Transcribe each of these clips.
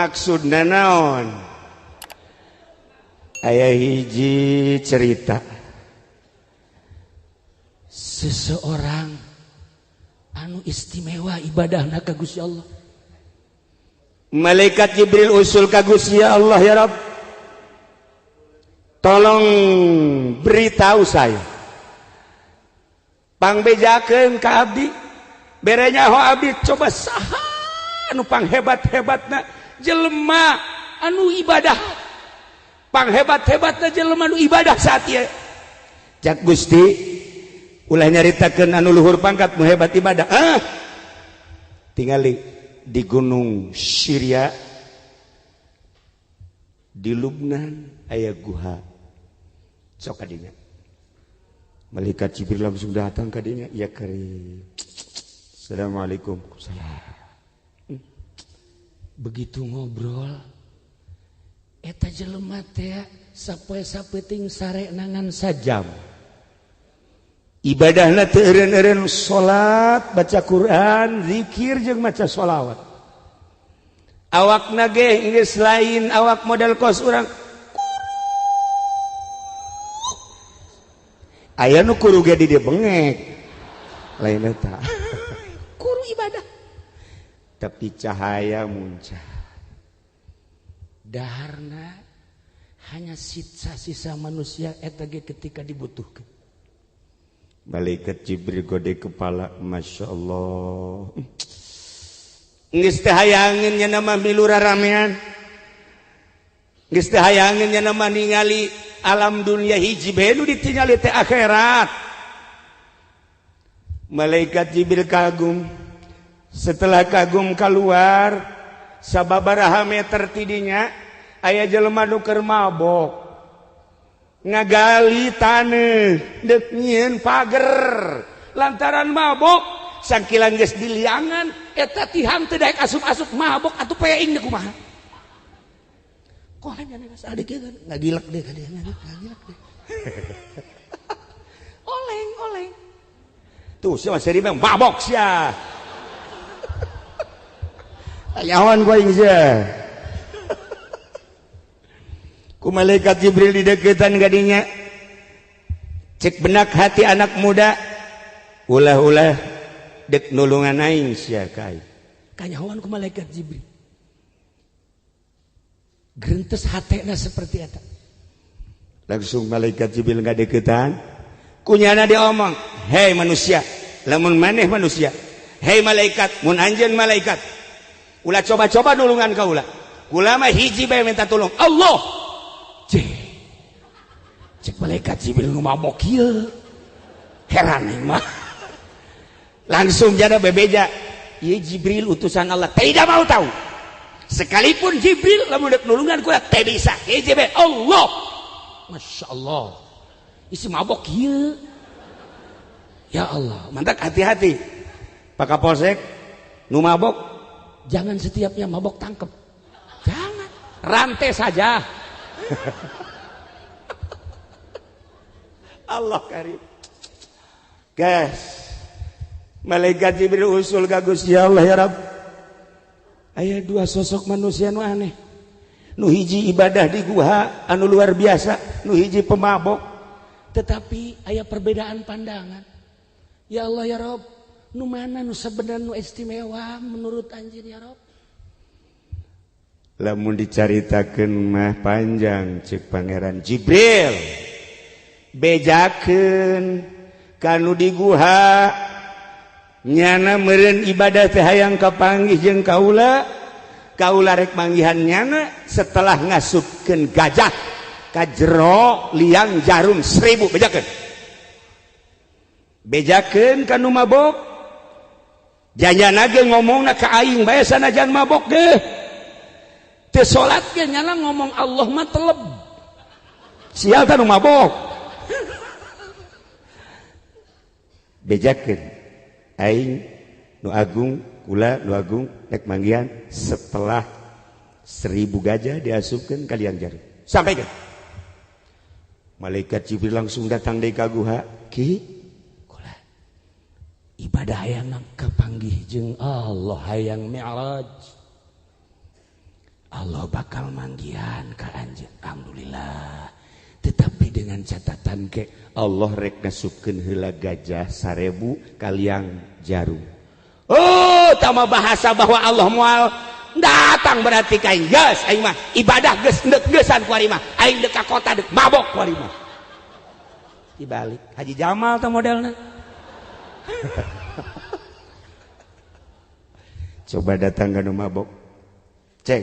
Maksudna naon? Aya hiji cerita. Seseorang anu istimewa ibadahna ka Gusti Allah. Malaikat Jibril usul ka Gusti Allah, ya Rabb, tolong beritahu saya, pangbejakeun ka abdi, bere nyaho abdi, coba saha anu panghebat-hebatna jelema anu ibadah, panghebat-hebatna jelema anu ibadah saat ieu. Cak Gusti, ulah nyaritakeun anu luhur pangkat nu hebat ibadah. Ah, tingali di gunung Syria, di Lubnan aya guha. Sok kadinya. Malaikat Jibril langsung datang kadinya, ya karim. Assalamualaikum. Salam. Begitu ngobrol eta jelema teh sapoe sapeuting sare nangan sajam. Ibadahna teu eureun-eureun salat, baca Quran, zikir jeung maca sholawat. Awakna ge geus lain awak model kos urang. Aya nu kuru ge di dieu bengek. Lain eta. Kuru ibadah. Tapi cahaya muncul. Daharna hanya sisa-sisa manusia eta ge ketika dibutuhkan. Malaikat Jibril gode kepala, Masya Allah. Geus teu hayangeun nya nama milu raramean. Geus teu hayangeun nya nama ningali alam dunia hiji bae nu ditingali teh akhirat. Malaikat Jibril kagum. Setelah kagum keluar sababaraha meter tidinya aya jelema nu keur mabok. Ngagali taneuh deuk nyieun pager lantaran mabok sangkilan geus diliangan eta tihang teu daek asup-asup mabok atuh peing deuk kumaha. Kolem nya geus adik ieu ngagilek deui ka dieu ngagilek deui. Oleng oleng. Tuh sia seri mah mabok sia. Ayawan gua aing sia. Ku malaikat Jibril dideketan gadinya. Cek benak hati anak muda, ulah-ulah dek nulungan aing sia kai. Kanyahoan ku malaikat Jibril. Gerentes hatena seperti eta. Langsung malaikat Jibril ngadeketan, kunyana diomong, "Hei manusia, lamun maneh manusia, hei malaikat, mun anjeun malaikat, ulah coba-coba nulungan kaula. Kula mah hiji bae minta tolong, Allah." Cek malaikat Jibril nu mabok ieu. Heran aing mah. Langsung jada bebeja, ieu Jibril utusan Allah, tidak mau tahu. Sekalipun Jibril lamun dek nulungan kula teu bisa. Hiji bae Allah. Masya Allah. Isi mabok ieu. Ya Allah, mantak hati-hati. Pak Kapolsek nu mabok jangan setiapnya mabok tangkep. Jangan, rantai saja. Allah karim. Guys, malaikat Jibril usul ka Gusti Allah, ya Rabb. Aya dua sosok manusia nu aneh. Nu hiji ibadah di guha anu luar biasa, nu hiji pemabok. Tetapi aya perbedaan pandangan. Ya Allah ya Rabb, nu mana nu sebenarnya nu istimewa menurut anjeun ya Rabb? Lamun dicaritakeun mah panjang cek Pangeran Jibril. Bejakeun kanu di guha nyana meureun ibadah teh hayang kapanggih jeung kaula, kaula rek manggihan nyana setelah ngasupkeun gajah ka jero liang jarum 1000 bejakeun. Bejakeun kanu mabok. Janyana ge ngomongna ka aing bae sanajan mabok ge. Teu salat ge nyana ngomong Allah mah teleb. Sial tah nu mabok. Bejakeun aing nu agung kula nu agung rek manggihan setelah 1000 gajah diasupkeun ka liang jarum. Sampaikan. Malaikat Jibril langsung datang deui ka guha. Ki, kula ibadah hayang kapanggih jeung Allah hayang mi'raj. Allah bakal manggihan ka anjeun. Alhamdulillah. Tetapi dengan catatan ke Allah rek ngasupkeun heula gajah 1000 kaliang jarum. Oh, tama bahasa bahwa Allah moal datang berarti ka aing geus aing mah ibadah geus endek geusan ku ari mah aing deuk ka kota deuk mabok ku ari mah. Dibalik Haji Jamal teh modelna. Coba datang ka nu mabok. Ceng,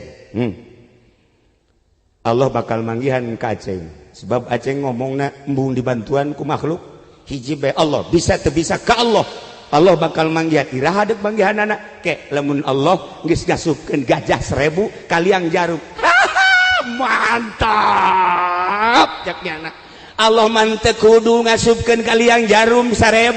Allah bakal manggihan ka Aceng. Sebab Aceng ngomongna embung dibantuan ku makhluk hiji bae Allah bisa teu bisa ka Allah. Allah bakal manggihan iraha deuk manggihanana ke lamun Allah geus ngasupkeun gajah 1000 kaliang jarum. Mantap cek nyana. Allah man teu kudu ngasupkeun kaliang jarum 1000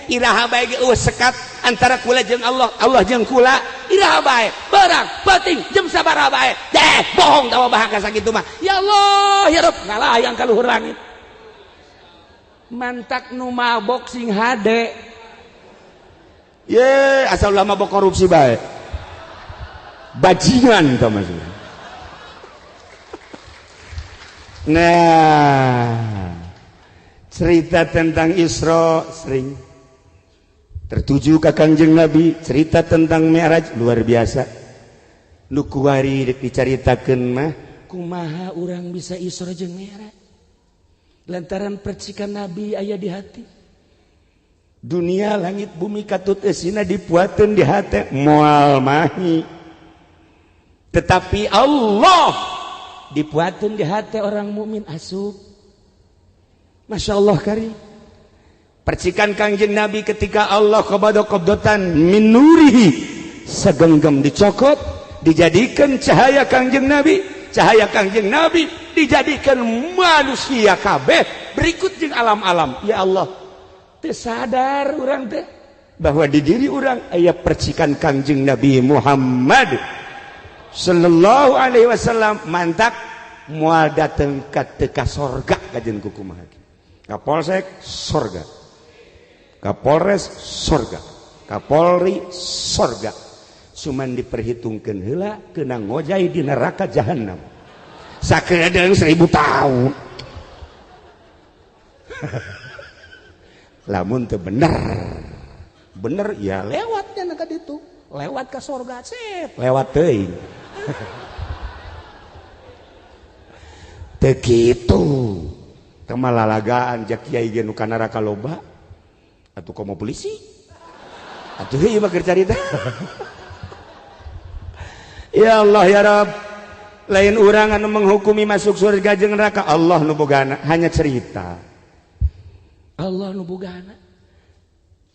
iraha bae ge eueuh sekat antara kula jeung Allah, Allah jeung kula iraha bae barang penting jam sabaraha bae deh bohong tawa bahasa sakitu mah. Ya Allah ya Rabb ngalayang ka luhur langit. Mantak nu mabok sing hade ye asal ulah mabok korupsi bae bajingan tah maksudna. Nah, cerita tentang Isra sering tertuju ke Kangjeng Nabi, cerita tentang Mi'raj luar biasa. Nu kuari deuk dicaritakeun mah kumaha urang bisa Isra jeung Mi'raj? Lantaran percikan Nabi aya di hati. Dunia langit bumi katut eusina dipuateun di hate moal mahi. Tetapi Allah dipuateun di hati orang mukmin asup. Masya Allah kari. Percikan Kangjeng Nabi ketika Allah qabada qabdatan min nurihi segenggam dicokot dijadikan cahaya Kangjeng Nabi, cahaya Kangjeng Nabi dijadikan manusia kabeh berikut jeung alam-alam. Ya Allah, teu sadar urang teh bahwa di diri urang aya percikan Kangjeng Nabi Muhammad sallallahu alaihi wasallam. Mantak moal dateng ka teu ka sorga kajeun kumaha. Kapolsek sorga, Kapolres sorga, Kapolri sorga. Cuman diperhitungkeun heula kena ngojay di neraka jahanam. Sakedeung 1000 tahun. Lamun teu bener. Bener ya lewatnya ka ditu. Lewat ke sorga sip, lewat teuing. Teu kitu. Teu malalagaan jak kiai ge nu ka neraka loba. Atuh komo polisi. Atuh ieu mah keur carita. Ya Allah ya Rabb, lain urang anu menghukumi masuk surga jeung neraka, Allah nu bogana, hanya cerita. Allah nu bogana.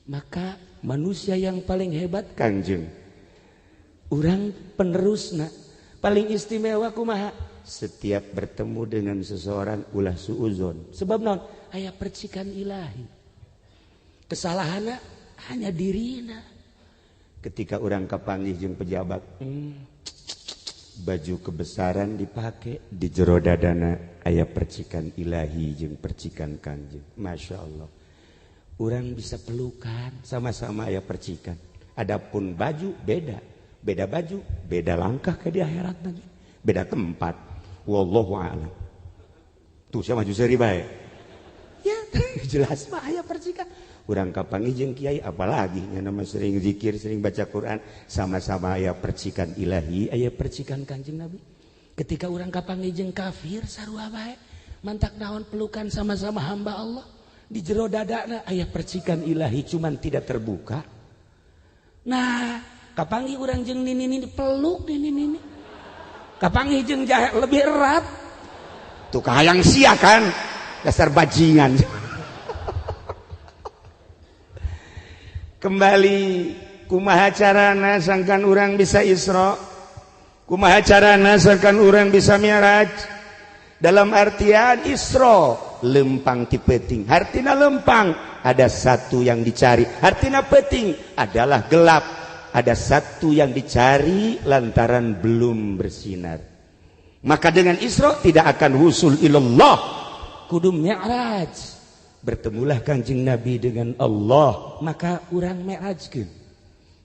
Maka manusia yang paling hebat Kangjeng. Urang penerusna paling istimewa kumaha? Setiap bertemu dengan seseorang ulah suuzon. Sebab naon? Aya percikan ilahi. Kesalahanna hanya dirina. Ketika urang kapanggih jeung pejabat, baju kebesaran dipake di jero dadana aya percikan ilahi jeung percikan Kangjeng. Masya Allah. Urang bisa pelukan sama-sama aya percikan. Adapun baju beda, beda baju, beda langkah ke di akhirat lagi, beda tempat. Wallahu a'lam. Tuh siapa maju seri bae. Ya, jelas mah aya percikan. Urang kapanggih jeung kiai apalagi nya nama sering zikir, sering baca Quran, sama-sama aya percikan ilahi, aya percikan Kangjeng Nabi. Ketika urang kapanggih jeung kafir sarua bae, mantak naon pelukan sama-sama hamba Allah. Di jero dadana aya percikan ilahi cuman tidak terbuka. Nah, kapanggih urang jeung nini-nini peluk nini-nini. Kapanggih jeung jahe lebih erat. Tuh kahayang sia kan, dasar bajingan. Kembali kumaha carana sangkan urang bisa Isra, kumaha carana sangkan urang bisa Mi'raj. Dalam artian Isra lempang ti peuting, hartina lempang ada satu yang dicari, hartina peuting adalah gelap, ada satu yang dicari lantaran belum bersinar. Maka dengan Isra tidak akan wusul ilallah, kudu Mi'raj. Bertemulah Kanjeng Nabi dengan Allah, maka urang mi'rajkeun.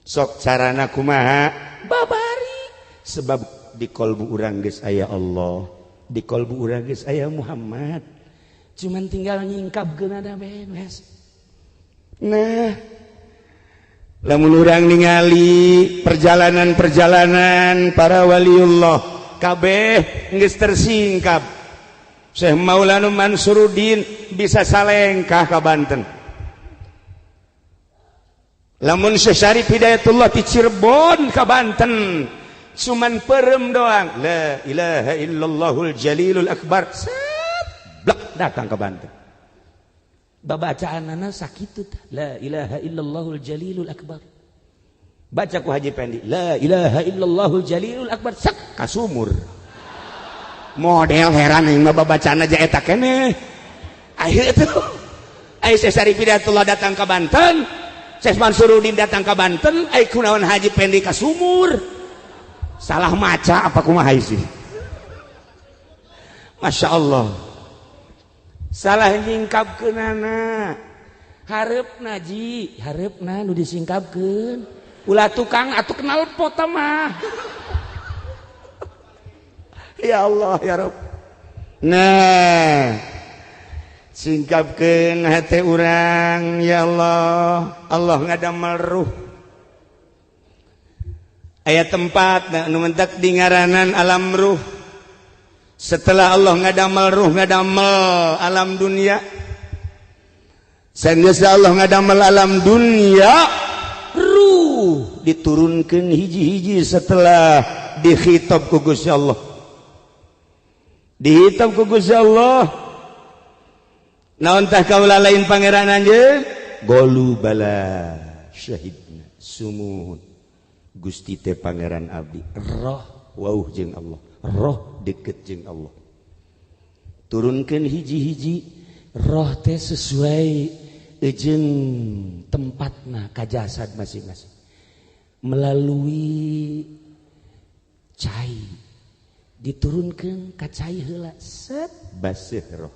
Sok carana kumaha? Babari. Sebab Sebab di kolbu urang geus aya Allah, di kolbu urang geus aya Muhammad. Cuman tinggal nyingkapkeun ada beres. Nah, lamun urang ningali perjalanan-perjalanan para waliullah kabeh geus tersingkap. Syekh Maulana Mansuruddin bisa salengkah ka Banten. Lamun Syekh Syarif Hidayatullah ti Cirebon ka Banten, cuman perem doang. La ilaha illallahul jalilul akbar. Set, blek datang ke Banten. Babacaanana sakitu tah. La ilaha illallahul jalilul akbar. Baca ku Haji Pendi, la ilaha illallahul jalilul akbar, sak ka sumur. Model heran aing mah babacaan aja eta keneh. Akhir itu ai Syekh Syarif Hidayatullah datang ke Banten, Syekh Mansuruddin datang ke Banten, ai kunaon Haji Pendi ka sumur. Salah maca apa kumaha sih? Masya Allah. Salah nyingkapkeunana. Hareupna ji, hareupna nu disingkapkeun. Ulah tukang atuh kenal pot mah. Ya Allah ya Rabb. Nah, singkapkeun hate urang ya Allah. Allah ngadamel ruh. Aya tempat nu mentak di ngaranan alam ruh. Setelah Allah ngadamel ruh, ngadamel alam dunia. Sanggeus Allah ngadamel alam dunia, ruh diturunkeun hiji-hiji setelah dikhitab ku Gusti Allah. Dihitab ku Gusti Allah. Naon tah kaula lain pangeran anjeun? Golu bala syahidna sumuhun. Gusti teh pangeran abdi. Roh wauh jeung Allah. Roh deket jeung Allah. Turunkeun hiji-hiji roh teh sesuai jeung tempatna ka jasad masing-masing. Melalui cai diturunkeun ka cai heula set baseuh roh.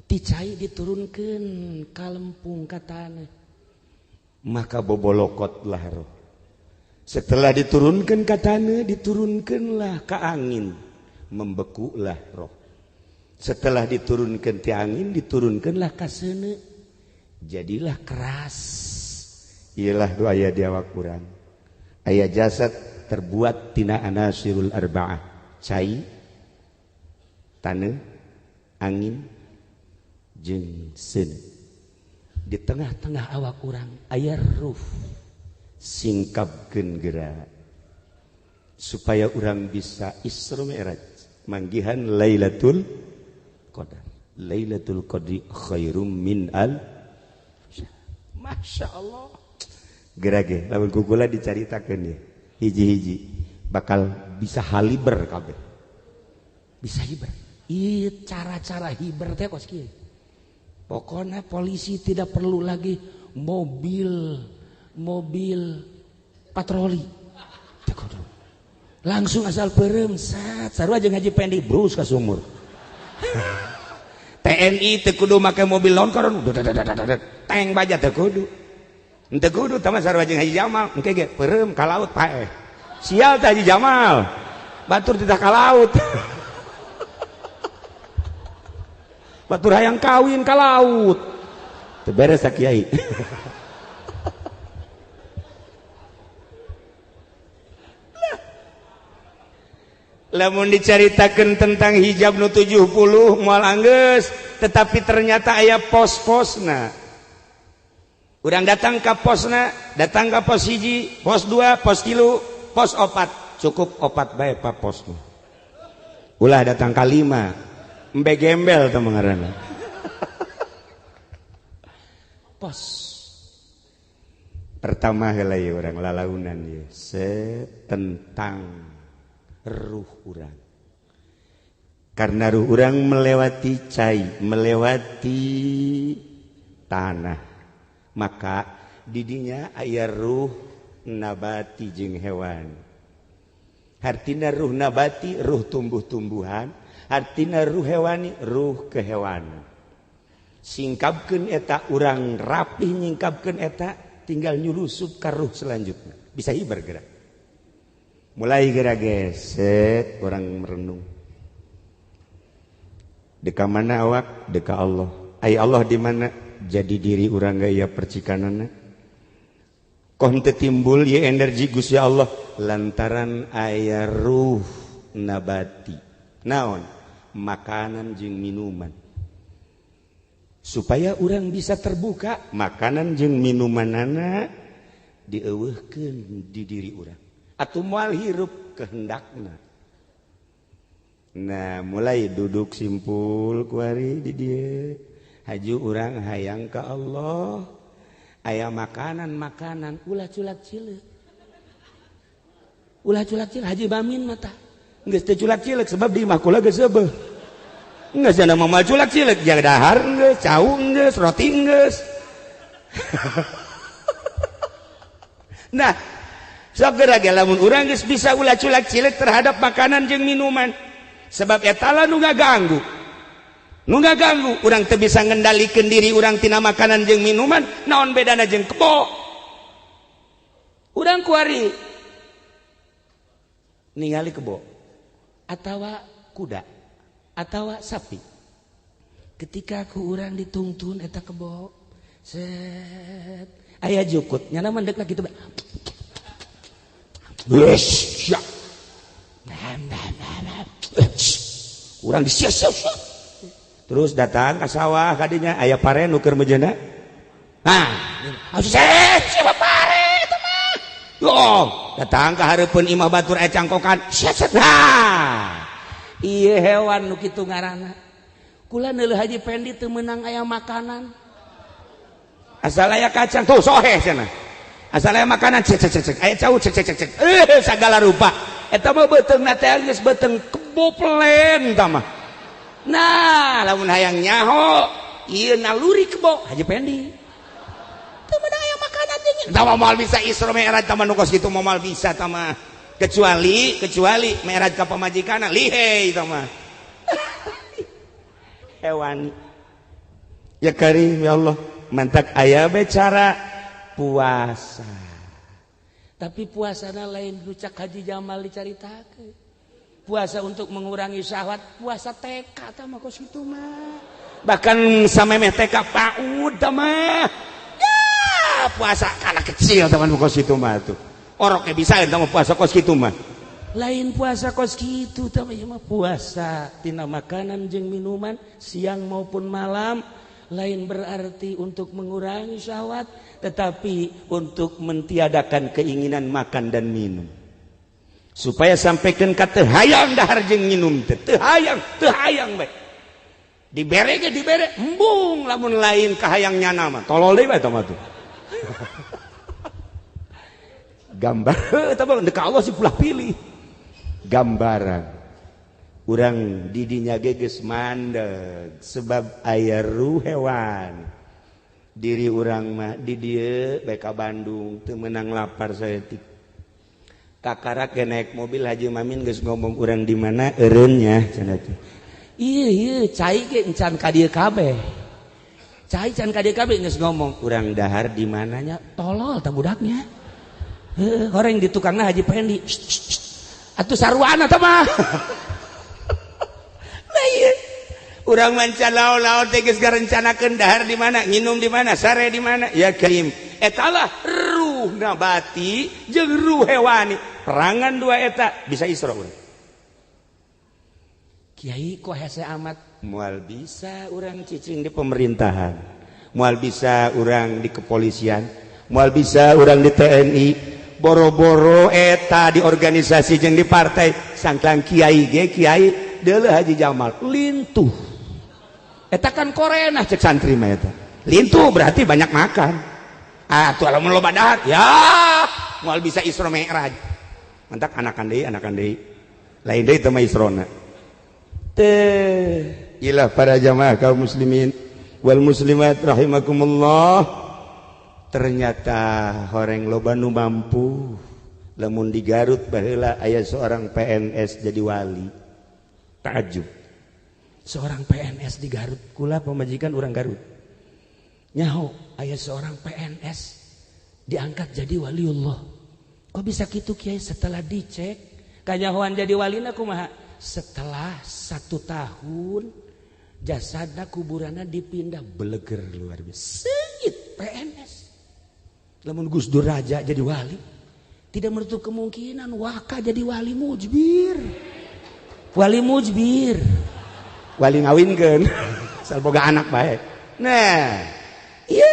Ti cai diturunkeun ka lempung ka tanah. Maka bobolokotlah roh. Setelah diturunkan ke tanah, diturunkanlah ke angin, membekulah roh. Setelah diturunkan ke angin, diturunkanlah ke seuneu, jadilah keras. Iyalah doa aya di awak urang. Aya jasad terbuat tina anasirul arba'ah, cai, tanah, angin, jeung seuneu. Di tengah-tengah awak urang aya ruh. Singkapkeun geura supaya urang bisa Isra Mi'raj manggihan Lailatul Qadar. Lailatul Qadri khairum min al. Masya Allah. Geura ge lamun ku kula dicaritakeun ye hiji-hiji bakal bisa haliber kabeh. Bisa hiber. Ieu cara-cara hiber teh kos kieu. Pokona polisi tidak perlu lagi mobil patroli. Langsung asal perem sat sarua jeung Haji Pendi brus ka sumur. TNI teu kudu make mobil longkor tank baja teu kudu. Teu kudu tah mah sarua jeung Haji Jamal engke ge perem ka laut paeh. Sial teh Haji Jamal. Batur teh ka laut. Batur hayang kawin ka laut. Teu beres ta kiai. Lamun dicaritakeun tentang hijab nu 70 moal anggeus, tetapi ternyata aya pos-posna. Urang datang ka posna, datang ka pos 1, pos 2, pos 3, pos 4. Cukup 4 bae pa posna. Ulah datang ka 5, embe gembel teh ngaranna. Pos. Pertama heula ieu urang lalaunan ieu tentang ruh urang. Karena ruh urang melewati cai, melewati tanah, maka didinya aya ruh nabati jeung hewan. Hartina ruh nabati, ruh tumbuh-tumbuhan, hartina ruh hewani, ruh kehewanan. Singkapkeun eta urang rapih nyingkapkeun eta, tinggal nyulusup ka ruh selanjutnya. Bisa hiber gerak. Mulai geura geset orang merenung. Deka mana awak? Deka Allah. Ai Allah di mana? Jadi diri urang ge aya percikanana. Koh teu timbul ieu energi Gusti Allah lantaran aya ruh nabati. Naon? Makanan jeung minuman. Supaya urang bisa terbuka, makanan jeung minumanana dieuweuhkeun di diri urang. Atuh moal hirup kehendakna. Nah, mulai duduk simpul kuari di dieu. Haju urang hayang ka Allah. Aya makanan-makanan ulah culak cileuk. Ulah culak cileuk Haji Bamin mata. Geus teu culak cileuk sebab di imah kula geus seubeuh. Geus cenah mah culak cileuk ja dahar geus, cau geus, roti geus. Nah, sok geura ge lamun urang geus bisa ulah culak cileuk terhadap makanan jeung minuman. Sebab eta lah nu ngaganggu. Nu ngaganggu urang teu bisa ngendalikeun diri urang tina makanan jeung minuman, naon bedana jeung kebo. Urang kuari ningali kebo atawa kuda atawa sapi. Ketika ku urang ditungtun eta kebo, set aya jukut, nyana mendekna kitu bae. Yes, ya. Urang disia-sia. Terus datang ke sawah kadinya aya pare nu keur mejeuna. Nah, siapa pare eta mah. Yo, datang ka hareupeun imah batur aya cangkokan. Set. Nah. Ieu hewan nu kitu ngaranna. Kula neuleuh Haji Pendi teu meunang aya makanan. Asal aya kacang tuh soheh cenah. Asal aya makanan cek cek cek, aya cau cek cek cek. Sagala rupa. Eta mah beuteungna teh geus beuteung kebo pelen eta mah. Nah, lamun hayang nyaho, ieu naluri kebo Haji Pendi. Teu meunang aya makanan jeung eta mah moal bisa Isra Mi'raj tah mah nu kos kitu mah moal bisa tah mah. Kecuali mi'raj ka pamajikanna lihei tah mah. Hewan. Ya karim ya Allah, mantak aya be cara puasa. Tapi puasana lain rucak Haji Jamal dicaritakeun. Puasa untuk mengurangi syahwat, puasa TK tah mah kos kitu mah. Bahkan samemeh TK PAUD tah mah. Ya, puasa kana kecil tah mah kos kitu mah tuh. Orok ge bisa eta mah puasa kos kitu mah. Lain puasa kos kitu tah mah puasa tina makanan jeung minuman siang maupun malam. Lain berarti untuk mengurangi syahwat, tetapi untuk mentiadakan keinginan makan dan minum. Supaya sampaikan ka teu hayang dahar jeung minum teh, teu hayang bae. Dibere ge dibere, embung lamun lain kahayang nyana mah. Tolol deui bae eta mah tuh. Gambar eta mah deuk Allah sih pulah pilih. Gambaran urang didinya ge geus mandeg sebab aya ruh hewan. Diri urang mah di dieu bae ka Bandung teu meunang lapar saeutik. Kakarak ge naik mobil Haji Mamin geus ngomong urang di mana eureunnya cenah teh. Ieu ieu cai ge encan ka dieu kabeh. Cai can ka dieu kabeh geus ngomong urang dahar di mananya tolol tah budaknya. Heuh horeng di tukangna Haji Pendi. Atuh saruana tah mah. Urang manca laon-laon teh geus garencanakeun dahar di mana, nginum di mana, sare di mana. Ya karim. Eta lah ruh nabati jeung ruh hewani. Perangan dua eta bisa Isra urang. Kiai kok hese amat? Moal bisa urang cicing di pemerintahan. Moal bisa urang di kepolisian, moal bisa urang di TNI. Boro-boro eta di organisasi jeung di partai. Sangklang kiai ge kiai deuleuh Haji Jamal lintuh. Eta kan korenah cek santri mah eta. Lintuh berarti banyak makan. Ah tuh lamun loba dahar ya moal bisa Isra Mi'raj. Mantak anakan deui. Lain deui teh mah Isrona. Teh ilah para jamaah kaum muslimin wal muslimat rahimakumullah. Ternyata horeng loba nu mampu. Lamun di Garut baheula aya seorang PNS jadi wali. Takjub. Seorang PNS di Garut, kula pamajikan urang Garut. Nyaho, aya seorang PNS diangkat jadi waliullah. Kok bisa gitu kiai? Setelah dicek Kanyahoan jadi walina kumaha? Setelah 1 tahun jasadna kuburanna dipindah beleger luar biasa. Seungit PNS. Lamun Gus Dur raja jadi wali, tidak menutup kemungkinan waka jadi wali mujbir. Wali mujbir. Wali ngawinkeun. Asal boga anak bae. Nah, iya.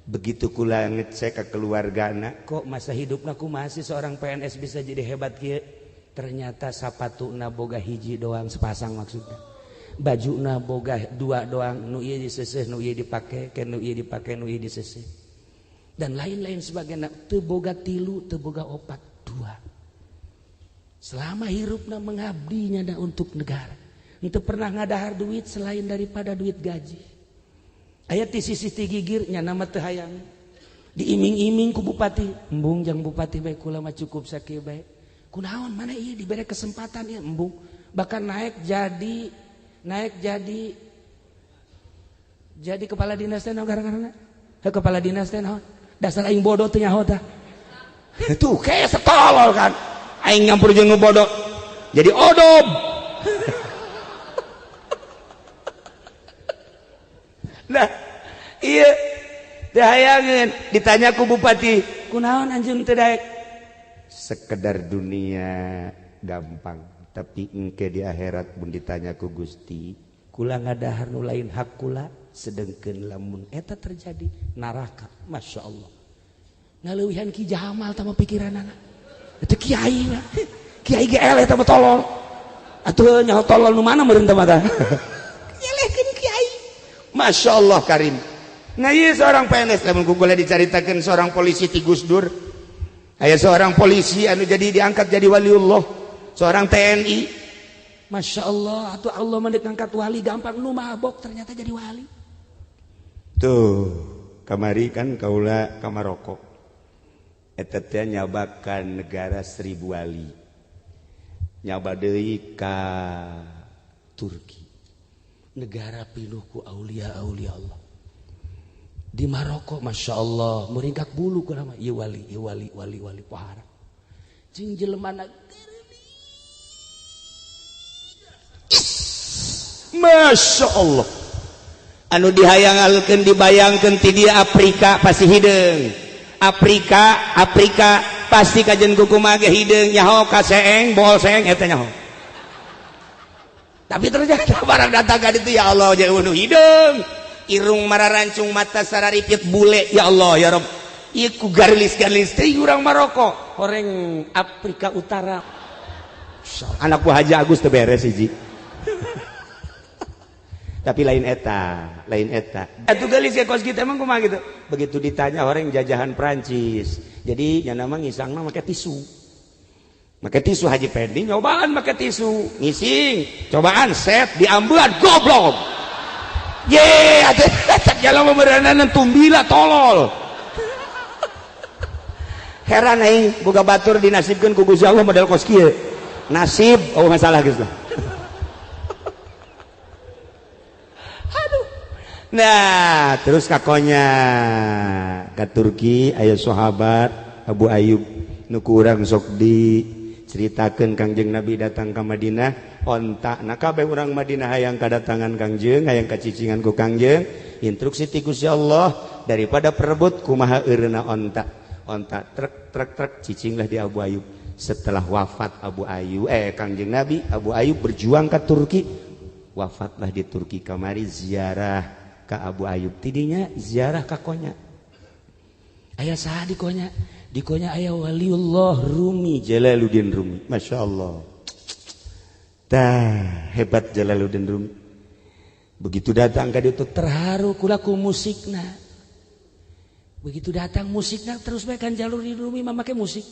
Begitu kula ngecek ke keluargana, kok masa hidupna kumaha sih seorang PNS bisa jadi hebat kieu? Ternyata sapatuna boga hiji doang sepasang maksudnya. Bajuna boga 2 doang, nu ieu diseseh, nu ieu dipake, ke nu ieu dipake, nu ieu diseseh. Dan lain-lain sebagainya, teu boga 3, teu boga 4, 2. Selama hirupna mengabdinya da untuk negara. Henteu pernah ngadahar duit selain daripada duit gaji. Aya ti sisi ti gigir nya nama teu hayang. Diiming-iming ku bupati, embung jang bupati bae kula mah cukup sakieu bae. Kunaon mana ieu dibere kesempatan ieu embung. Bahkan naik jadi kepala dinas teh naon gara-garana? Heuh kepala dinas teh naon? Dasar aing bodoh teh nyaho tah. Tuh kayak setolol kan. Aing nyampur jeung nu bodoh. Jadi odob. Nah, iya teu hayangeun ditanya ku bupati, kunaon anjeun teu daek? Sekedar dunia gampang, tapi engke di akhirat mun ditanya ku Gusti, kula ngadahar nu lain hak kula, sedengkeun lamun eta terjadi neraka. Masya Allah. Ngaleuwihan Ki Jamal tah mah pikiranana. Eta kiai mah. Kiai ge eleh tah mah tolol. Atuh nyaho tolol nu mana meureun tah mah tah. Nyelehkeun kiai. Masya Allah Karim. Nah iya seorang PNS, lamun ku boleh dicaritakeun seorang polisi ti Gus Dur. Aya seorang polisi anu jadi diangkat jadi waliullah, seorang TNI. Masya Allah, atuh Allah mah ngangkat wali gampang, nu mabok ternyata jadi wali. Tuh, kamari kan kaula ka Maroko. Eta teh nyabakan negara 1000 wali. Nyaba deui ka Turki. Negara pinuh ku aulia-aulia Allah. Di Maroko, Masya Allah, meringkak bulu ku nama ieu wali, ieu wali, wali, wali pohara. Jeung jelemana Masya Allah. Anu dihayangalkeun dibayangkeun ti dia Afrika pasti hideung. Afrika, Afrika pasti kajen kukumaha ge hideung nyaho ka seeng, bohol seeng eta nyaho. Tapi ternyata barang datang ka ditu ya Allah jeung nu hideung. Irung mararancung mata sararipit bule ya Allah ya Rob. Ieu ku garlis-garlis teh urang Maroko, horeng Afrika Utara. Anak ku Haji Agus teu beres hiji. Tapi lain eta, lain eta. Atuh geulis ge kos kitu emang kumaha gitu. Begitu ditanya orang jajahan Prancis. Jadi nya mah ngisangna make tisu. Make tisu Haji Pendi nyobaan make tisu, ngising, cobaan set diambean goblok. Ye, atuh jalan memerenanan tumbila tolol. Heran aing boga batur dinasibkeun ku Gusti Allah model kos kieu. Nasib oh masalah geus lah. Aduh. Nah, terus kakonya ka Turki aya sahabat Abu Ayyub nu ku urang sok diceritakeun Kangjeng Nabi datang ka Madinah onta. Nah kabeh urang Madinah hayang kadatangan Kangjeng, hayang kacicingan ku Kangjeng, instruksi ti Gusti Allah daripada perebut kumaha eureuna onta. Onta trek trek trek cicinglah di Abu Ayyub. Setelah wafat Abu Ayyub, Kangjeng Nabi, Abu Ayyub berjuang ke Turki, wafatlah di Turki. Kamari ziarah ka Abu Ayyub, tidinya ziarah ka Konya. Aya saha di Konya? Di Konya aya waliullah Rumi, Jalaluddin Rumi. Masya Allah. Tah, hebat Jalaluddin Rumi. Begitu datang ka ditu terharu kula ku musikna. Begitu datang musikna terus bae kan jalur di Rumi mah make musik.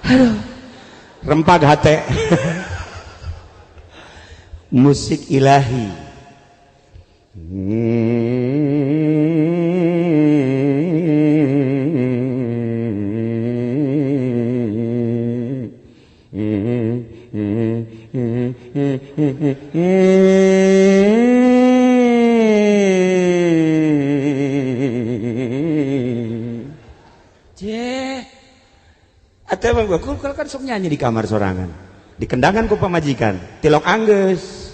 Aduh, rempag hate. Musik ilahi. gua kan sok nyanyi di kamar sorangan. Dikendangan ku pamajikan, tilok anggeus.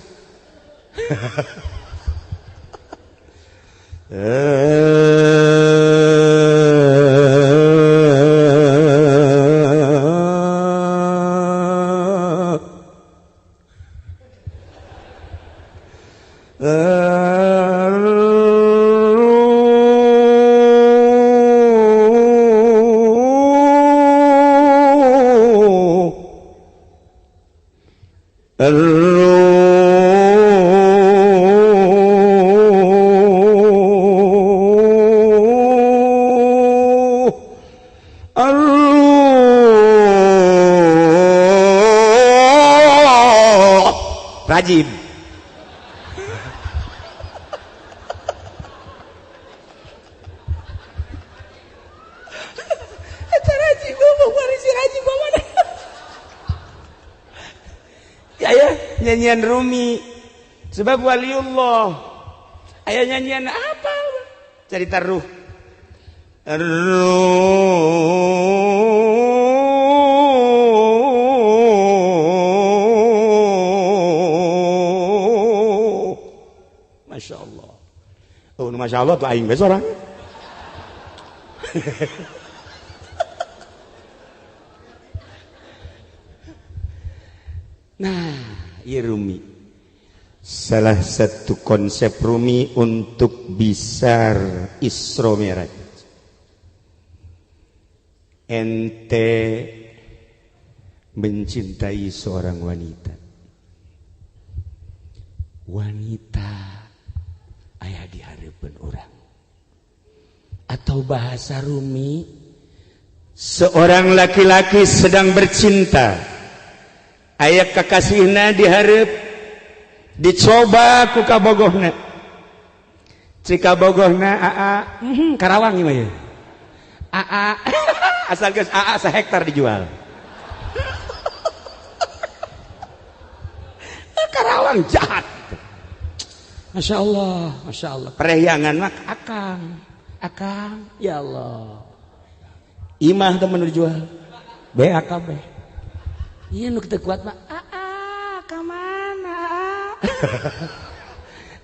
Rajib. Eta rajib ngomong bari si rajib mana? Ya ya, nyanyian Rumi. Sebab waliullah. Aya nyanyian apa? Cerita ruh. Ruh. Masya Allah. Oh, Masya Allah tuh aing besok orang. Nah, ya Rumi. Salah satu konsep Rumi untuk bisa Isra Mi'raj. Ente mencintai seorang wanita. Wanita aya di hareupeun urang. Atau bahasa Rumi, seorang laki-laki sedang bercinta. Aya kakasihna di hareup, dicoba ku kabogohna. Cik kabogohna aa, Karawang ieu mah ye. Aa, asal geus aa sahektar dijual. Karawang jahat. Masya Allah, Masya Allah. Perahyangan mah akang, akang, ya Allah. Imah temen dijual, BAKB. Iya nu kita kuat mah, aa, ka mana?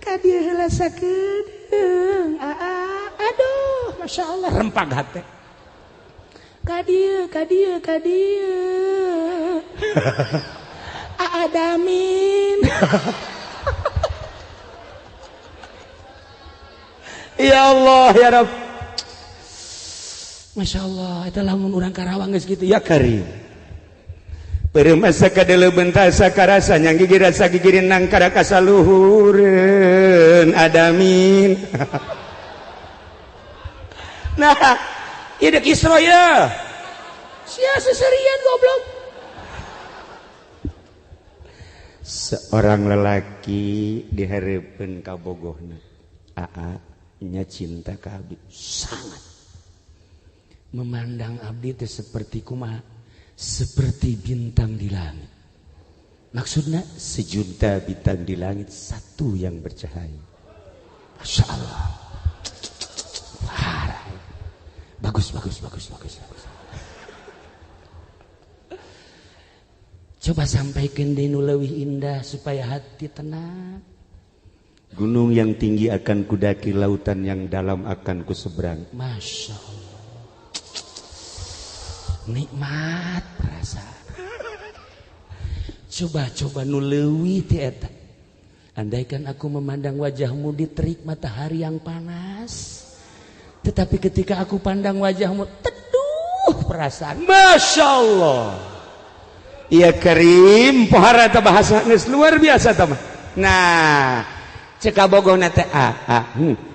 Ka dieu heula sakedeung, aa, aduh, Masya Allah, rempag hate. Ka dieu, ka dieu, ka dieu. Aa damin. Ya Allah ya Rabb. Masya Allah, eta lamun urang Karawang geus kitu ya karim. Permasa kadele bentasa karasa nyang gigi rasa gigirin nang karakasaluhureun adamin. Nah, ieu deuk Isra ye. Sia seserian goblok. Seorang lelaki dihareupeun kabogohna. Aa nya cinta ka abdi sangat. Memandang abdi teh seperti kumaha? Seperti bintang di langit. Maksudnya sejuta bintang di langit satu yang bercahaya. Masya Allah. Parah. Bagus, bagus, bagus, bagus, bagus. Coba sampaikan di nu leuwih indah supaya hati tenang. Gunung yang tinggi akan kudaki, lautan yang dalam akan kuseberang. Masya Allah. Nikmat perasaan. Coba-coba nu leuwih ti eta. Andaikan aku memandang wajahmu di terik matahari yang panas, tetapi ketika aku pandang wajahmu teduh perasaan. Masya Allah. Ya Karim, pohara ta bahasa geus luar biasa ta mah. Nah, cek kabogohna teh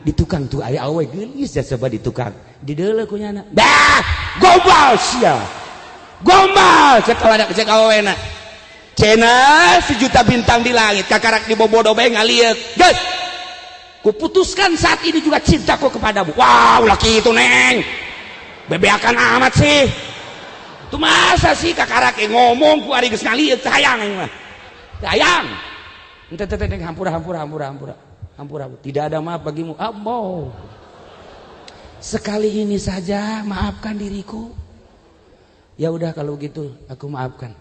di tukang tuh aya awe geulis ya coba di tukang. Dideuleu ku nyana. Bah, gombal sia. Gombal cek kawana cek awena. Cenah sejuta bintang di langit kakarak dibobodo bae ngalieuk. Geus. Kuputuskan saat ini juga cintaku kepadamu. Wah, ulah kitu neng. Bebeakan amat sih. Itu masa sih kakarak ngomong ku ari geus ngalieuk teh hayang aing mah. Teh hayang. Ente teh teh hampura hampura hampura hampura. Hampura. Tidak ada maaf bagimu. Ambo. Sekali ini saja maafkan diriku. Ya udah kalau gitu aku maafkan.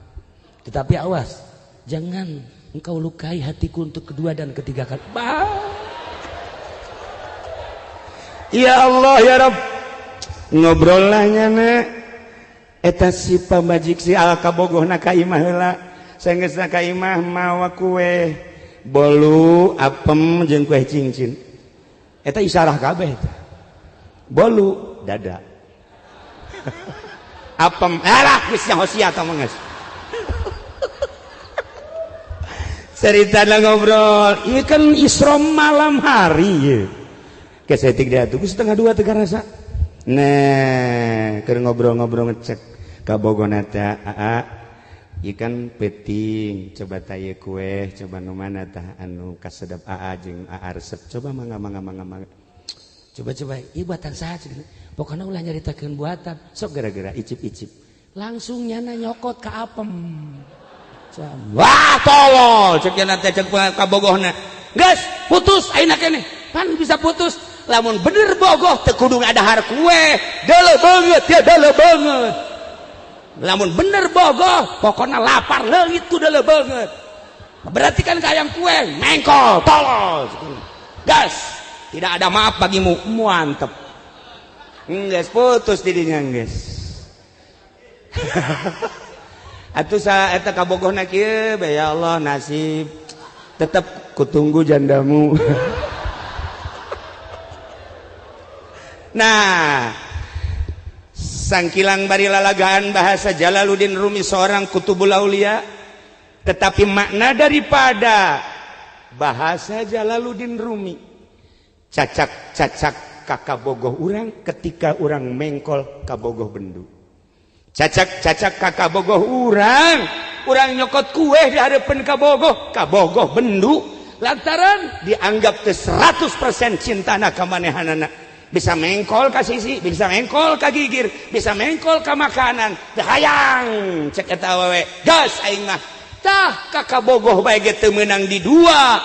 Tetapi awas, jangan engkau lukai hatiku untuk kedua dan ketiga kali. Bah. Ya Allah ya Rabb. Ngobrol lah nyana. Eta si pamajik si al kabogohna ka imah heula. Sanggeusna ka imah mawa kue bolu apem jeung kue cincin. Eta isarah kabeh eta. Bolu dada. Apem alah geus nyaho sia tah mah geus. Ceritana ngobrol, ieu kan Isra malam hari ieu. Kesetik dia tuh 1:30 teu karasa. Nah, keur ngobrol-ngobrol ngecek kabogona teh aa. Ieu kan peuting, coba tah ieu kue, coba nu mana tah anu kasedep aa jeung aa resep. Coba mangga mangga mangga mangga. Coba-coba ieu buatan saha cenah. Pokona ulah nyaritakeun buatan, sok gara-gara icip-icip. Langsung nyana nyokot ka apem. Wah, tolol cek nya teh cek kabogohna. Geus, putus ayeuna keneh. Pan bisa putus. Lamun bener bogoh teu kudu ngadahar kue, deuleu beungeut ya deuleu beungeut. Lamun bener bogoh, pokona lapar leungit ku deuleu beungeut. Berarti kan ka hayang kue, mengkol, tolol. Gas, tidak ada maaf bagimu, mantep. Geus putus didinya geus. Atuh sa eta kabogohna kieu bae ya Allah nasib tetep kutunggu jandamu. Nah, sangkilang bari lalagaan bahasa Jalaluddin Rumi seorang kutubul aulia, tetapi makna daripada bahasa Jalaluddin Rumi cacak-cacak kakabogoh urang ketika urang mengkol kabogoh bendu. Cacak-cacak kakabogoh urang, urang nyokot kue di hadapan kabogoh, kabogoh bendu lantaran dianggap teh 100% cintana ka manehanana. Bisa mengkol ka sisi, bisa mengkol ka gigir, bisa mengkol ka makanan. Teu hayang cek eta awewe, gas aing mah. Tah kakabogoh bae ge teu meunang di dua.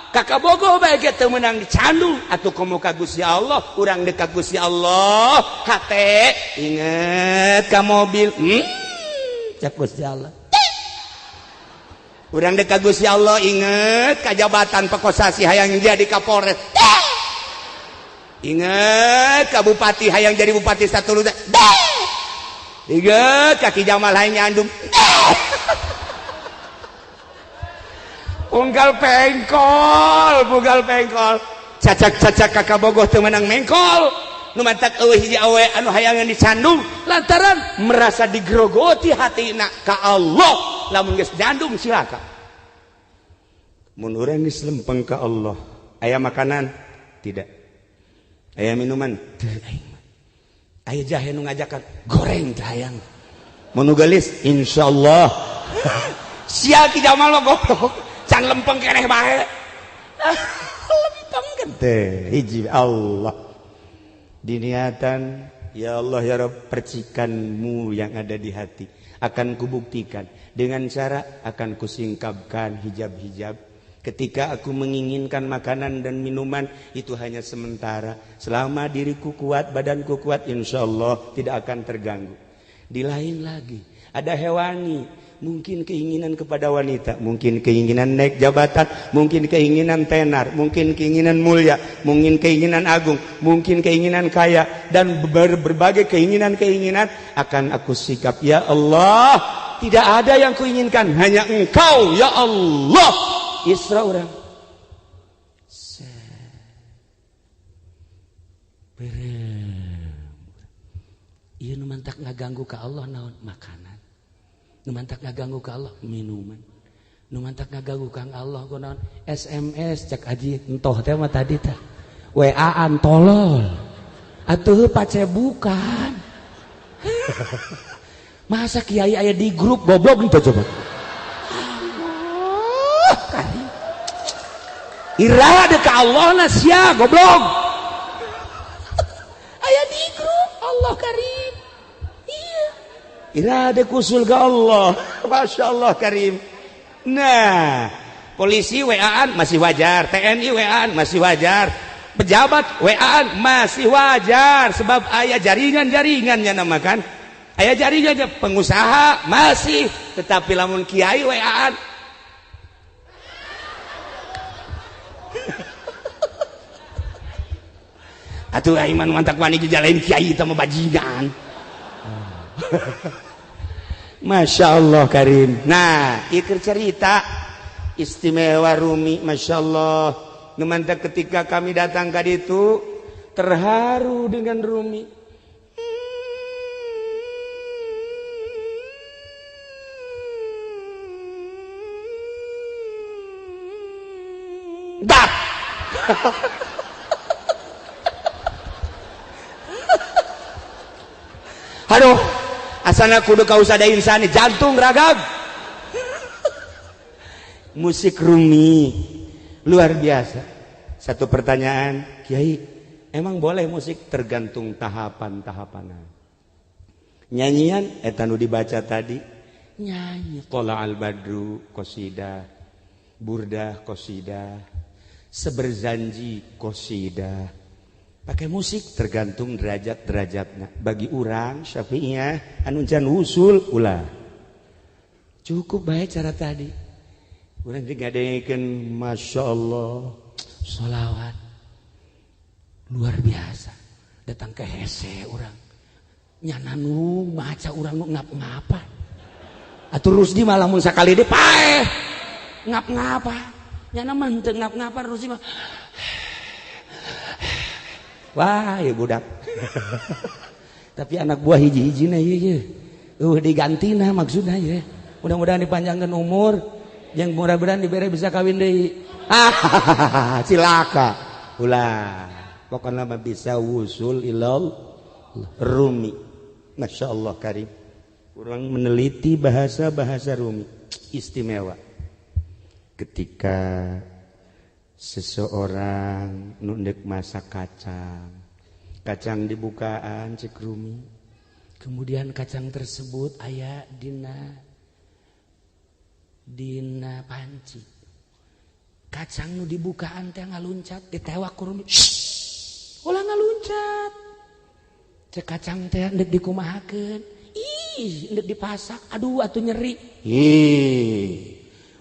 Kakabogoh bae ge teu meunang dicandung atuh komo ka Gusti Allah, urang deuk ka Gusti Allah, hate inget ka mobil. Cek Gusti Allah. Urang deuk ka Gusti Allah inget ka jabatan pekosasi hayang jadi Kapolres. Ingat ka bupati hayang jadi bupati satu luta. Ingat kaki Jamal hayang nyandung. Unggal pengkol, unggal pengkol. Cacak-cacak kakak bogoh teu meunang mengkol. Nu mantak eueuh hiji awe anu hayangan dicandung lantaran merasa digrogoti hatina ka Allah. Lamun geus nyandung cilaka. Mun urang geus lempeng ka Allah, aya makanan? Tidak. Aya minuman? Teu aing mah. Aya jahe nu ngajakan goreng teh hayang. Mun nu geulis insyaallah. Sia Ki Jamal mah goblok, can lempeng keneh bae. Lempeng kan teh hiji Allah. Diniatan ya Allah ya Rabb, percikanmu yang ada di hati akan kubuktikan dengan cara akan kusingkapkan hijab-hijab. Ketika aku menginginkan makanan dan minuman itu hanya sementara. Selama diriku kuat, badanku kuat, insya Allah tidak akan terganggu. Di lain lagi, ada hewani, mungkin keinginan kepada wanita, mungkin keinginan naik jabatan, mungkin keinginan tenar, mungkin keinginan mulia, mungkin keinginan agung, mungkin keinginan kaya, dan berbagai keinginan-keinginan akan aku sikap. Ya Allah, tidak ada yang kuinginkan, hanya Engkau ya Allah. Isra urang. Ieu nu mantak ngaganggu ka Allah naon? Makanan. Nu mantak ngaganggu ka Allah minuman. Nu mantak ngaganggu ka Allah ku naon? SMS cek haji entoh teh mah tadi teh. WA-an tolol. Atuh pacebukan. Masa kiai aya di grup goblok nih coba. Ira ka Allah na sia goblok. Aya di grup Allah karim. Iya. Ira ada kusul ke Allah. Masya Allah karim. Nah, polisi WA-an masih wajar, TNI WA-an masih wajar, pejabat WA-an masih wajar sebab aya jaringan-jaringannya namakan. Aya jaringan pengusaha masih, tetapi lamun kiai WA-an. Atuh aing mah mantak wani jalain kiai teh mah bajingan. Masya Allah Karim. Nah, ieu cerita istimewa Rumi, Masya Allah. Nu mantak ketika kami datang ka ditu terharu dengan Rumi. Dah. Aduh, asana kudu kausada insani jantung ragag. Musik Rumi luar biasa. Satu pertanyaan, Kiai, emang boleh musik? Tergantung tahapan-tahapan. Nyanyian eta nu dibaca tadi, nyanyi Qola al-Badru qasidah, Burdah qasidah, Seberzanji qasidah. Pakai musik tergantung derajat-derajatnya. Bagi urang Syafi'iyah anu can usul ulah. Cukup baik cara tadi. Urang digadekeun Masya Allah sholawat luar biasa. Datang ke hese urang. Nyana nu maca urang nu ngap-ngapa. Atuh Rusdi malah mun sakali deui paeh. Ngap-ngapa. Nyana mah henteu ngap-ngapa Rusdi mah. Wah, ya budak. Tapi anak buah hiji-hijina ieu ye. Digantina maksudna ye. Mudah-mudahan dipanjangkan umur, yang mudah-mudahan dibere bisa kawin deui. Ah, cilaka. Ulah. Pokoknya mah bisa wusul ilal Rumi. Masya Allah Karim. Kurang meneliti bahasa-bahasa Rumi. Istimewa. Ketika seseorang nundek masak kacang, kacang dibukaan cek Rumi, kemudian kacang tersebut aya dina panci, kacang nu dibukaan teh ngaluncat, ditewak ku Rumi, ulah ngaluncat, cek kacang teh ndek dikumahakeun, ih ndek dipasak, aduh atuh nyeri, ih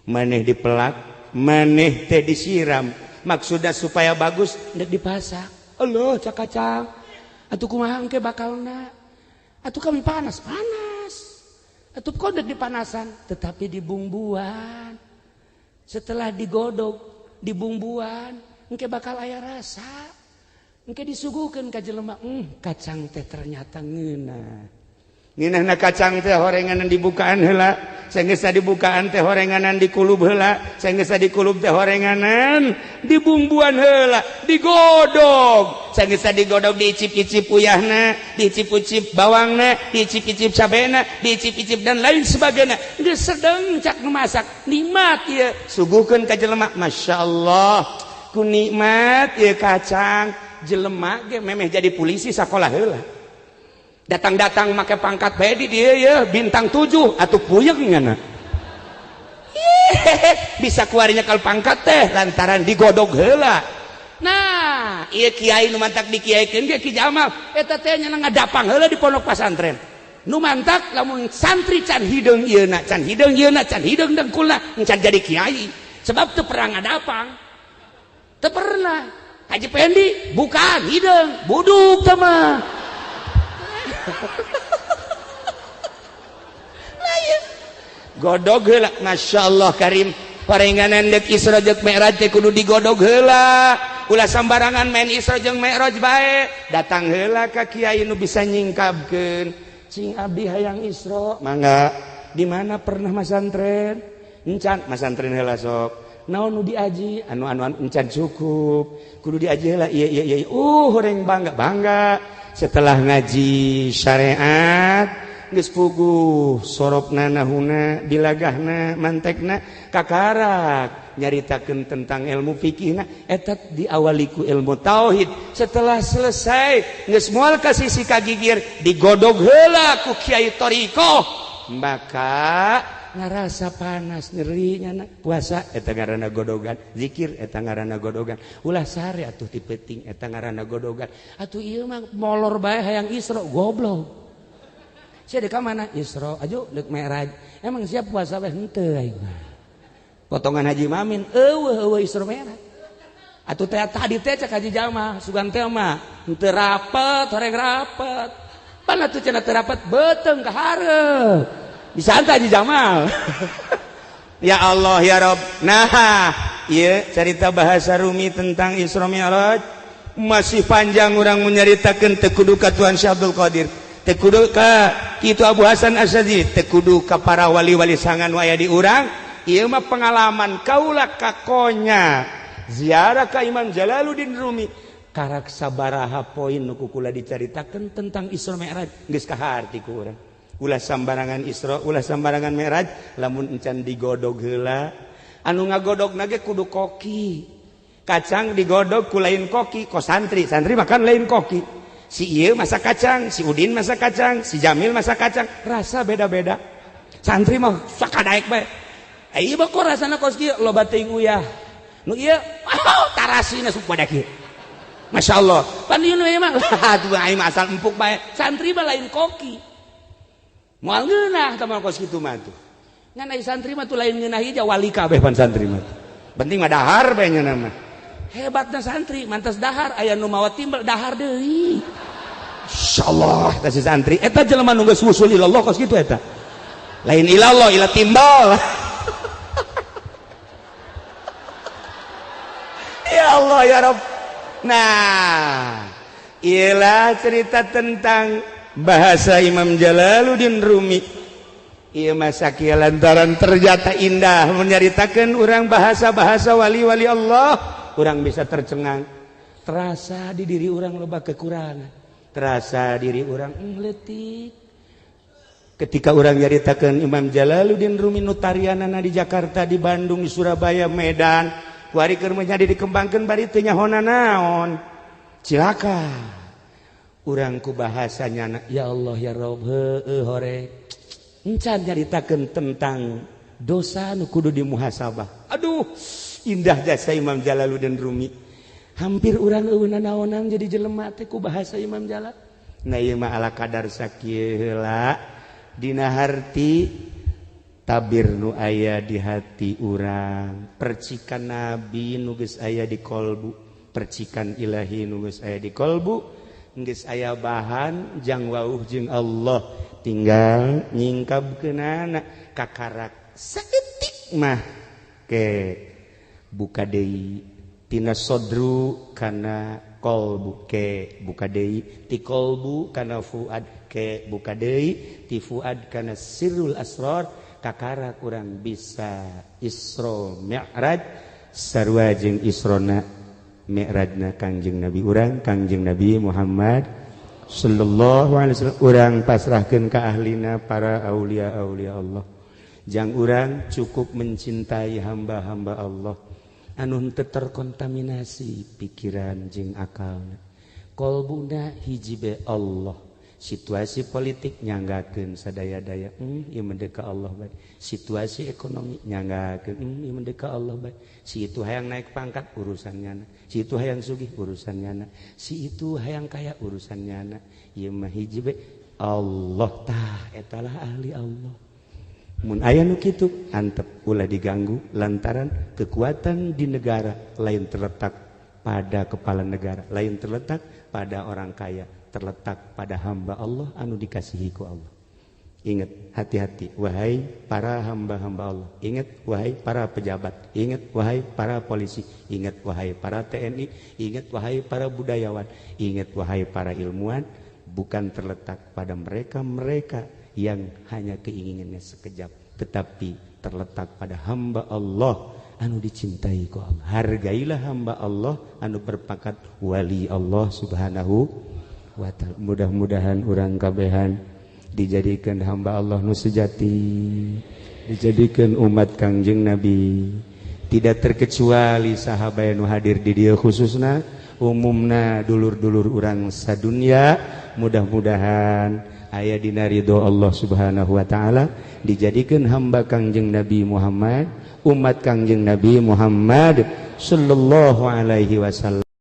maneh dipelak. Maneh teh disiram maksudnya supaya bagus ndek dipasak. Allah cak kacang atuh kumaha engke bakalna, atuh kami panas panas, atuh kok ndek dipanasan, tetapi dibumbuan, setelah digodok dibumbuan engke bakal aya rasa, engke disuguhkeun ka jelema, kacang teh ternyata ngeunah. Ngeunahna kacang teh horenganan dibukaan heula, sanggeusna dibukaan teh horenganan dikulub heula, sanggeusna dikulub teh horenganan dibumbuan heula, digodog, sanggeusna digodog diicip-icip uyahna, diicip-icip bawangna, diicip-icip cabena, diicip-icip dan lain sebagainya. Geus sedeng cak nu masak, nikmat ieu, suguhkeun ka jelema, masyaallah, ku nikmat ieu kacang, jelema ge memeh jadi polisi sakola heula. Datang-datang make pangkat bae di dieu ye bintang 7 atuh puyeng ngana. Bisa kuarinya kal pangkat teh lantaran digodog heula. Nah, ieu kiai nu mantak dikiaikeun ge Ki Jamal eta teh nya ngadapang heula di pondok pasantren. Nu mantak lamun santri can hideung ieuna, can hideung ieuna, can hideung dengkulna, can jadi kiai. Sebab teu pernah ngadapang. Teu pernah. Haji Pendi bukan hideung, buduk teh mah. Godog heula, Masya Allah Karim. Horenganan deuk Isra jeung Mi'raj teh kudu digodog heula. Ulah sambarangan main Isra jeung Mi'raj bae. Datang heula ka kiai nu bisa nyingkapkeun. Cing abdi hayang Isra, mangga. Di mana pernah masantren? Encan masantren heula sok. Naon nu diaji? Anu-anu encan cukup. Kudu diaji heula. Ieu ieu ieu. Horeng bangga bangga. Setelah ngaji syariat geus puguh sorobna nahuna dilagahna mantekna kakarak nyaritakeun tentang ilmu fikihna eta diawali ku ilmu tauhid. Setelah selesai geus moal ka sisi kagigir digodog heula ku kiai thariqah, maka ngarasa panas nyeri nyana puasa eta ngaranna godogan, zikir eta ngaranna godogan, ulah sare atuh ti peuting eta ngaranna godogan, atuh ieu mah molor bae hayang Isra goblok. Sia deuk ka mana? Isra, aju deuk Mi'raj. Emang siap puasa bae henteu aing mah. Potongan Haji Mamin eueuh eueuh Isra Mi'raj. Atuh teh tadi teh cek Haji Jamal, sugan teh mah henteu rapet, horeng rapet. Pan atuh cenah teu rapet beuteung ka hareup. Bisa teh Haji Jamal. Ya Allah ya Rob. Nah, ieu cerita bahasa Rumi tentang Isra Mi'raj masih panjang urang menyaritakeun teu kudu ka Tuhan Syekh Abdul Qadir, teu kudu ka kitu Abu Hasan Asy-Syadzili, teu kudu ka para wali-wali sangan nu aya di urang. Ieu mah pengalaman kaula kakonya ziarah ka Imam Jalaluddin Rumi karak sabaraha poin nu ku kula dicaritakeun tentang Isra Mi'raj geus kaharti ku urang. Ulah sambarangan Isra, ulah sambarangan Mi'raj, lamun encan digodog heula. Anu ngagodog nage kudu koki. Kacang digodog ku lain koki, ko santri, santri makan lain koki. Si ieu masak kacang, si Udin masak kacang, si Jamil masak kacang, rasa beda-beda. Santri mah sakadaek bae. Ieu mah kok rasana kos kieu loba teuing uyah. Nu ieu oh, tarasina supada kieu. Masya Allah. Pan ieu nu ieu mah atuh aing mah asal empuk bae. Santri mah lain koki. Moal ngeunah tah mah kos kitu mah tuh. Ngan ai santri mah tuh lain ngeunah ieu wali kabeh pan santri mah. Penting mah dahar bae nya mah. Hebatna santri mantas dahar aya nu mawa timbel dahar deui. Insyaallah eta si santri eta jelema nu geus wusul ilallah kos kitu eta. Lain ilallah ila timbel. Ya Allah ya Rabb. Nah, ialah cerita tentang bahasa Imam Jalaluddin Rumi. Ieu mah sakieu lantaran ternyata indah menyaritakeun urang bahasa-bahasa wali-wali Allah, urang bisa tercengang. Terasa di diri urang loba kekurangan, terasa diri urang leutik. Ketika urang nyaritakeun Imam Jalaluddin Rumi nu tarianana di Jakarta, di Bandung, di Surabaya, Medan, kuari keur menjadi dikembangkeun bari teu nyahona naon. Cilaka. Urang ku bahasanya ya Allah ya Rabb heueuh hore. Encan nyaritakeun tentang dosa nu kudu dimuhasabah. Aduh, indah jasa Imam Jalaluddin Rumi. Hampir urang eueuh nanaonan jadi jelema teh ku bahasa Imam Jalal. Nah ieu mah ala kadar sakieu heula dina harti tabir nu aya di hati urang, percikan nabi nu geus aya di kolbu, percikan ilahi nu geus aya di kolbu, geus aya bahan jang wauh jeung Allah, tinggal nyingkabkeunana kakarak saeutik mah ke buka deui tina sodru kana kolbu ke buka deui ti kolbu kana fuad ke buka deui ti fuad kana sirrul asrar kakara kurang bisa Isra Mi'raj sarua jeung Israna Mi'rajna Kangjeng Nabi urang Kangjeng Nabi Muhammad sallallahu alaihi wasallam. Urang pasrahkeun ka ahlina para aulia-aulia Allah. Jang urang cukup mencintai hamba-hamba Allah anu henteu terkontaminasi pikiran jeung akalna. Kolbuna hiji be Allah. Situasi politik nyanggakeun sadaya-daya, ieu mendeka Allah bae. Situasi ekonomi nyanggakeun, ieu mendeka Allah bae. Si itu hayang naik pangkat urusan nyana, si itu hayang sugih urusan nyana, si itu hayang kaya urusan nyana. Ieu mah hiji be Allah tah etalah ahli Allah. Mun aya nu kitu antep ulah diganggu lantaran kekuatan di negara lain terletak pada kepala negara, lain terletak pada orang kaya, terletak pada hamba Allah anu dikasihi ku Allah. Ingat, hati-hati wahai para hamba-hamba Allah. Ingat wahai para pejabat, ingat wahai para polisi, ingat wahai para TNI, ingat wahai para budayawan, ingat wahai para ilmuwan, bukan terletak pada mereka-mereka yang hanya keinginannya sekejap, tetapi terletak pada hamba Allah anu dicintai ku Allah. Hargailah hamba Allah anu berpangkat wali Allah subhanahu wa ta'ala. Mudah-mudahan urang kabehan dijadikan hamba Allah nu sejati, dijadikan umat Kangjeng Nabi, tidak terkecuali sahabat nu hadir di dieu khususna umumna dulur-dulur urang sadunya. Mudah-mudahan aya dina ridho Allah subhanahu wa ta'ala, dijadikan hamba Kangjeng Nabi Muhammad, umat Kangjeng Nabi Muhammad sallallahu alaihi wasallam.